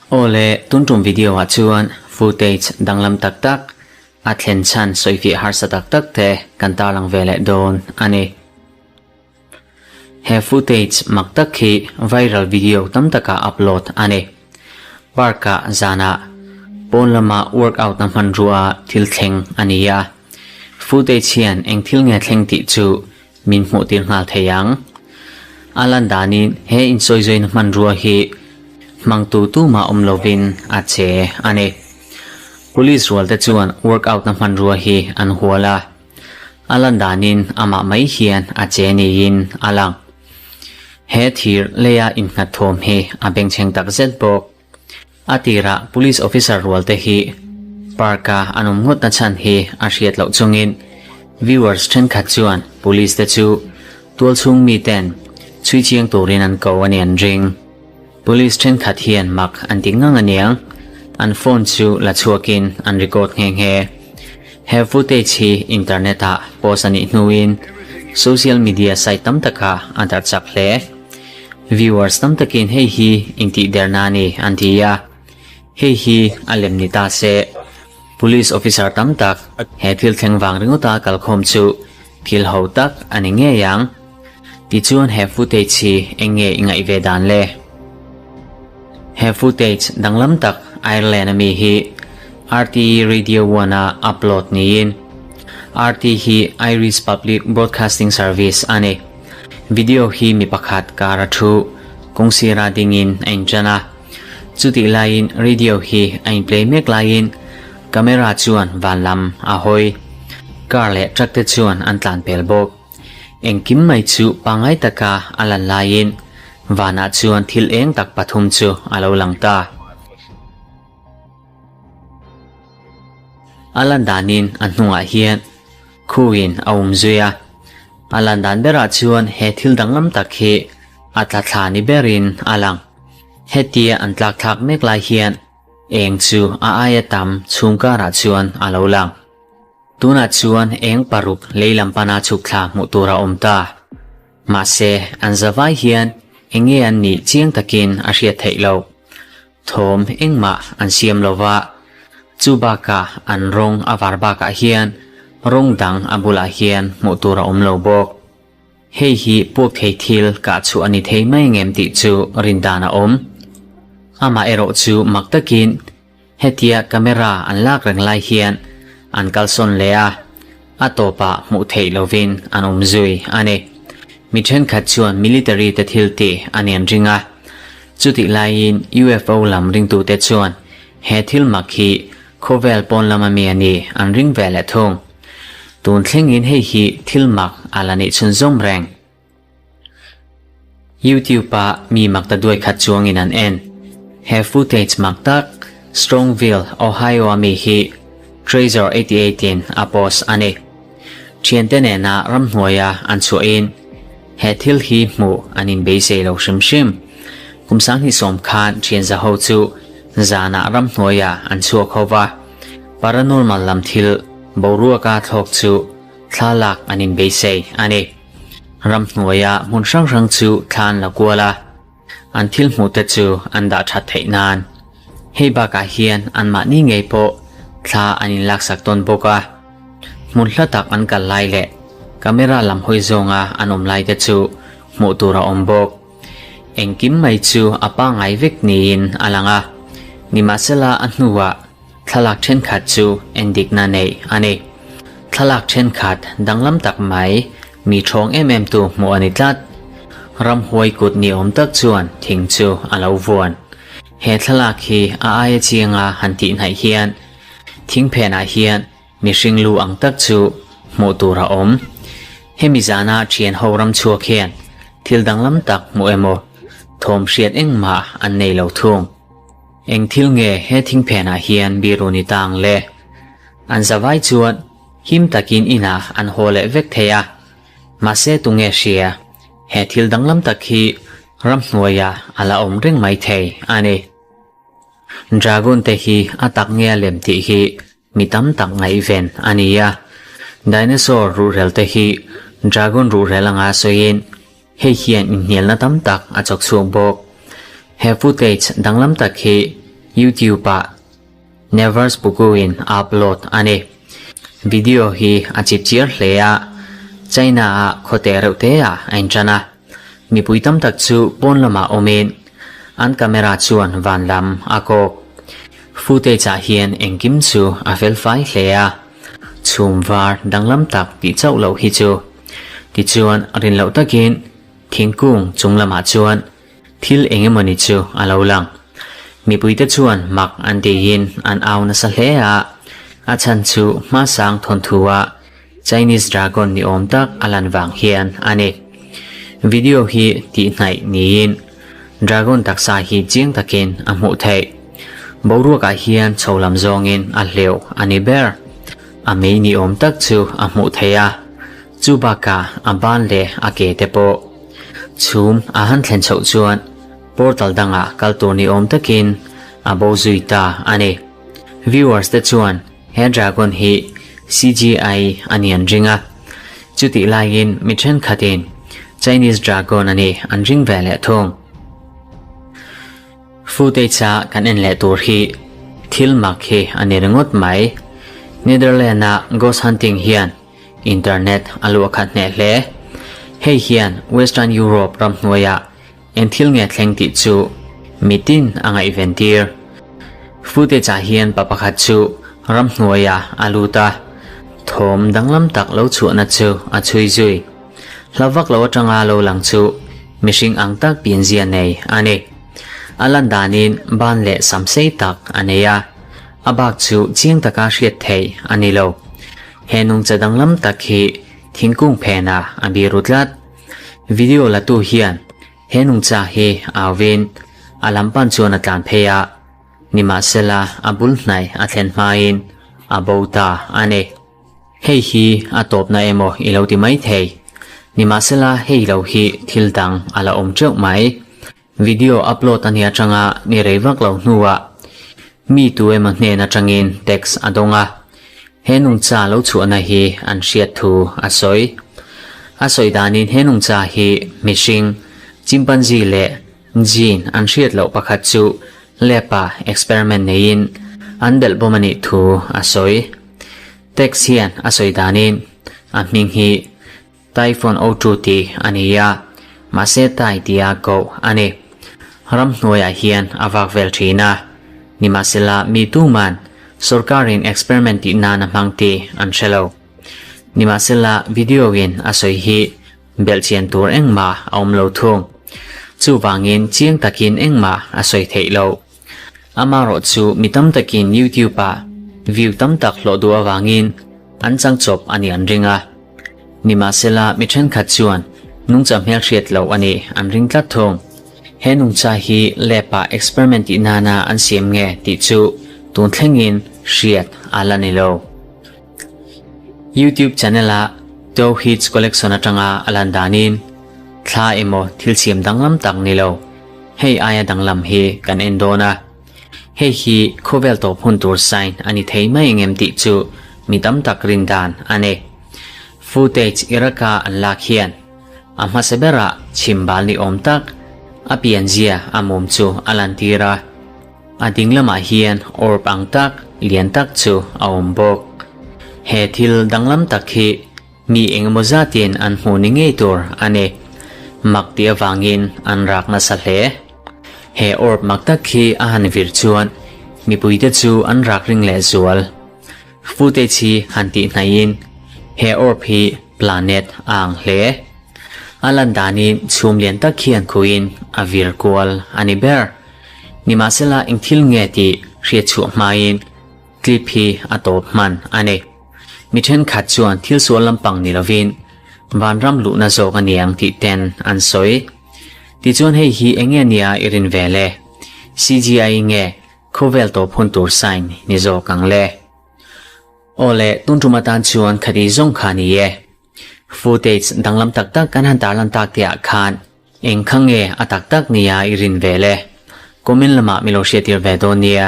Aw le, tun tum video ah chuan footage danglam tak tak, a thlen chhan sawifiah harsa tak tak te kan tarlang ve leh dawn a ni. He footage mak tak hi viral video tam takah upload a ni. Park-ah zanah pawn lama workout na hmanrua thil thleng a ni a. Footage hian eng thil nge thleng tih chu min hmuh tir nghal thei ang. A lan danin he insawizawiina hmanrua hi hmangtu tumah awm lovin a che a ni. Police rualte chuan workout na hmanrua hi an hual a. A lan danin amah mai hian a che niin a lang. He thir leia innghat thawm hi a bengchheng tak zet bawk. A tirah police officer rualte hi park-a an awm ngawt na chhan hi a hriat loh chungin viewers thenkhat chuan police te chu tualchhung miten chhui chiang turin an ko a ni an ring. Police thenkhat hian mak an ti ngang aniang, an phone chu la chhuakin an record nghe nghe. He footage hi internet ah post a nih hnuin social media site tam takah a darh chak hle. Viewers tam takin hei hi intih derna a ni an ti a, hei hi a lem ni ta se. Police officer tam tak he thil thleng vang ringawta kalkhawm chu thil ho tak a ni ngei ang. Tichuan he footage hi eng nge i ngaih ve dan le? He footage danglam tak Ireland a mi hi RTE Radio One a upload niin RTE hi Irish Public Broadcasting Service a ni. Video hi mi pakhat kar a thu kawngsira dingin a inṭan a. Chutih laiin radio hi a inplay mek laiin camera chuan van lam a hawi. Car leh truck te chuan an tlan pel bawk. Engkim mai chu pangngai taka a lan laiin vanah chuan thil eng tak pathum chu a lo lang ta. A lan danin a hnungah hian khuin a um zui a. A lan dan berah chuan he thil danglam tak hi a tla thla ni berin a lang. Hetia an tlak thlak mek lai hian eng chu a aia tam chhung karah chuan a lo lang. Tunah chuan eng paruk leilam pana chhuk thla hmuh tur a awm ta. Mahse, an zavai hian eng nge an nih chiang takin a hriat theih loh. Thawm engmah an siam lo va, chu bakah an rawng a var bakah hian rawng dang a bulah hian hmuh tur a awm lo bawk. Hei hi puak thei thil kah chhuah a ni thei mai ngem tih chu rin dan a awm. Amah erawh chu mak takin Hetia camera an lak reng lai hian an kalsawn leh a, a tawpah hmuh theih lovin an awm zui a ni. Mi thenkhat chuan military te thil tih a ni an ring a, chutih laiin UFO lam ringtute chuan he thil mak hi khawvel pawn lama mi a ni an ring ve leh thung. Tun thlengin hei hi thil mak a la nih chhunzawm reng. YouTube ah mi mak ta duai khat chuangin an en. He footage mak tak Strongville, Ohio a mi hi Treasure 88 in a post a ni. Thiante nena ramhnuaia an chhuahin he thil hi hmuh an inbeisei lo hrim hrim. Kum sanghnih sawm khan thianza ho chu zanah ramhnuaia an chhuak ho va, paranormal lam thil boruaka thlawk chu thla lak an inbeisei a ni. Ramhnuaia hmun hrang hrang chu thla an la kual a, an thil hmuhte chu an dah that theih nan. Hei bakah hian anmahni ngei pawh thla an inlaksak tawn bawk a, hmun hla tak an kal lai leh camera lam hawi zawnga an awm laite chu hmuh tur a awm bawk. Engkim mai chu a pangngai vek niin a lang a, nimahsela a hnuah Thlalak thenkhat chu endikna neih a ni. Thlalak thenkhat danglam tak mai mi thawng em em tu hmuh a ni tlat. Ramhuai kut ni awm tak chuan thing chu a lo vuan. He thlalak hi a aia chianga han tih hnaih hian thing phenah hian mihring lu ang tak chu hmuh tur a awm. Hemi zana thian ho ram chhuak hian thil danglam tak hmuh emaw thawm hriat engmah an nei lo thung. Eng thil nge he thingphenah hian biru ni ta ang le? An zavai chuan him takin inah an haw leh vek thei a, mahse tunge hria, he thil danglam tak hi ramhnuaiah a la awm reng mai thei a ni. Dragon te hi a tak nge a lem tih hi mi tam tak ngaihven a ni a, dinosaur ruhrel te hi dragon ruhrel anga sawiin. Hei hian inhnialna tam tak a chawk chhuak bawk. He footage danglam tak hi YouTube-ah Nevers Puku-in a upload a ni. Video hi a chip chiar hle a, China-a khawte reuh te ah a inṭan a. Mipui tam tak chu pawn lamah awmin an camera chuan van lam a kawk. Footage ah hian engkim chu a felfai hle a, chhum var danglam tak tih chauh loh hi chu. Tichuan rin loh takin thingkung chung lamah chuan thil eng emawni chu a lo lang. Mipuite chuan mak an tiin an au nasa hle a, a chhan chu hmasang thawnthu-a Chinese Dragon ni awm tak a lan vang hian a ni. Video hi tihhnaih niin Dragon taksa hi chiang takin a hmuh theih. Boruakah hian chho lam zawngin a hleuh a ni ber. A mei ni awm tak chu a hmuh theih a, chu bakah a ban leh a ke te pawh. Chhum a han thlen chhoh chuan portal dangah kal tur ni awm takin a bo zui ta a ni. Viewers te chuan He dragon hi CGI a ni an ring a, chutih laiin mi thenkhatin Chinese dragon a ni an ring ve leh thung. Footage a kan en leh tur hi thil mak hi a ni ringawt mai. Netherland-a ghost hunting hian internet a luah khat hneh hle. Hei hian Western Europe ramhnuaiah Eng thil nge thleng tih chu mitin a ngaihven tir. Footage-ah hian pa pakhat chu ramhnuaiah a lut a, thawm danglam tak lo chhuahna chu a chhui zui. Hla vak lo atanga lo lang chu mihring ang tak pianzia nei a ni. A lan danin ban leh sam sei tak a nei a, a bak chu chiang taka hriat theih a ni lo. He nungcha danglam tak hi thingkung phenah a biru tlat. Video la tu hian he nungcha hi au vin a lam pan chuan a tlan phei a, nimahsela a bul hnaih a thlen hmain a bo ta a ni. Hei hi a tawpna emaw i lo ti mai thei, nimahsela hei lo hi thil dang a la awm teuh mai. Video upload a ni atanga ni rei vak lo hnuah mi tu emaw hnen atangin text a dawng a, he nungcha lo chhuahna hi an hriat thu a sawi. A sawi danin he nungcha hi mihring, chimpanzee leh gene an hriat loh pakhat chu lab-a experiment neiin an belh bawm a nih thu a sawi. Text hian a sawi danin a hming hi Typhoon O2 tih a ni a, mahse Tai tia koh a ni. Ramhnuaiah hian a vak vel thin a, nimahsela mi tuman sorkarin experiment tih nan a hmang tih an hre lo. Nimahsela video-in a sawi hi belhchian tur engmah a awm lo thung. Chuvangin chiang takin engmah a sawi theih loh. Amarawh chu mi tam takin YouTube-ah view tam tak hlawh duh avangin an chang chawp a nih an ring a. Nimahsela mi thenkhat chuan nungcha hmelhriat loh a nih an ring tlat thung. He nungcha hi lab-ah experiment tih nana an siam nge tih chu tun thlengin hriat a la ni lo. YouTube channel-a Dough Hits Collection atanga a lan danin thla emaw thil siam danglam tak ni lo. Hei aia danglam hi kan en dawn a, hei hi khawvel tawp hun tur sign a ni thei mai engem tih chu mi tam tak rin dan a ni. Footage Iraq-a an lak hian a hmasa berah chhimbal ni awm tak a pianzia a mum chu a lantir a, a ding lamah hian orb ang tak lian tak chu a awm bawk. He thil danglam tak hi Mi engemaw zatin an hmuh ni ngei tur a ni. Mak tih avangin an rak nasa hle. He orb mak tak khi a han vir chuan mipuite chu an rak ring leh zual. Footage hi han tih hnaihin he orb hi planet a ang hle. A lan danin chhum lian tak khian khuin a vir kual a ni ber. Nimahsela eng thil nge tih hriatchhuah hmain clip hi a tawp hman a ni. Mi thenkhat chuan thil sual lampang ni lovin vanram luhna zawk a niang tih ten an sawi. Tichuan hei hi eng nge nia i rin ve le? CGI nge khawvel tawp hun tur sign ni zawk ang le? Aw le, tun tum atan chuan khati zawng kha ni e. Footage danglam tak tak kan han tarlan tak tihah khan eng kha nge a tak tak nia i rin ve le? Comment lamah mi lo hriattir ve dawn nia.